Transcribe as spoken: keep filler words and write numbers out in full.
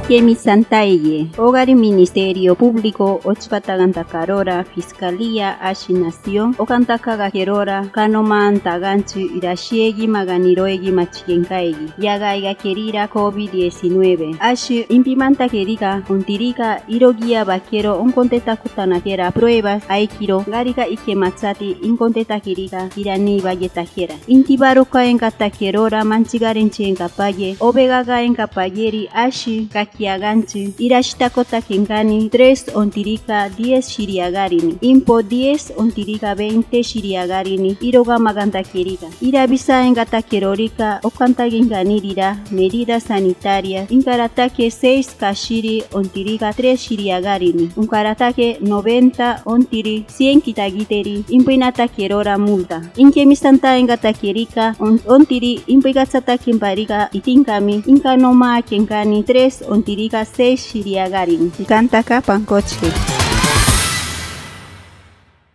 Kemisan taeye, ogarin Ministerio Público ochpatagan takarora, Fiscalía ashi Nación okan takaga kerora, kanomaan taganchi irashiegima ga niroegima chigen kaigi yagaiga kerira COVID diecinueve ashi impiman takerika, ontirika irogía bakero onkonte takutana kera pruebas aikiro, gariga ikematati inkonte takerika irani baye takera. Inti barokaenga takerora manchigarenchienga paye, obegagaenga payeri ashi kakiaganchi irashitako takengani tres ontirika diez shiriagarini, impo diez ontirika veinte shiriagarini irogamagan takerika. Irabisaenga takerorika okan tagenganirira medida sanitaria, inkarake seis kashiri ontirika tres shiriagarini, unkarake noventa ontiri cien kitagiteri, impina takerora multa. Inkemisan taenga takerika, on- ontiri impigatsa taken barika itinkami, inka nomaa kengani tres ontirika seis shiriagarini. Ikantaka pankochke.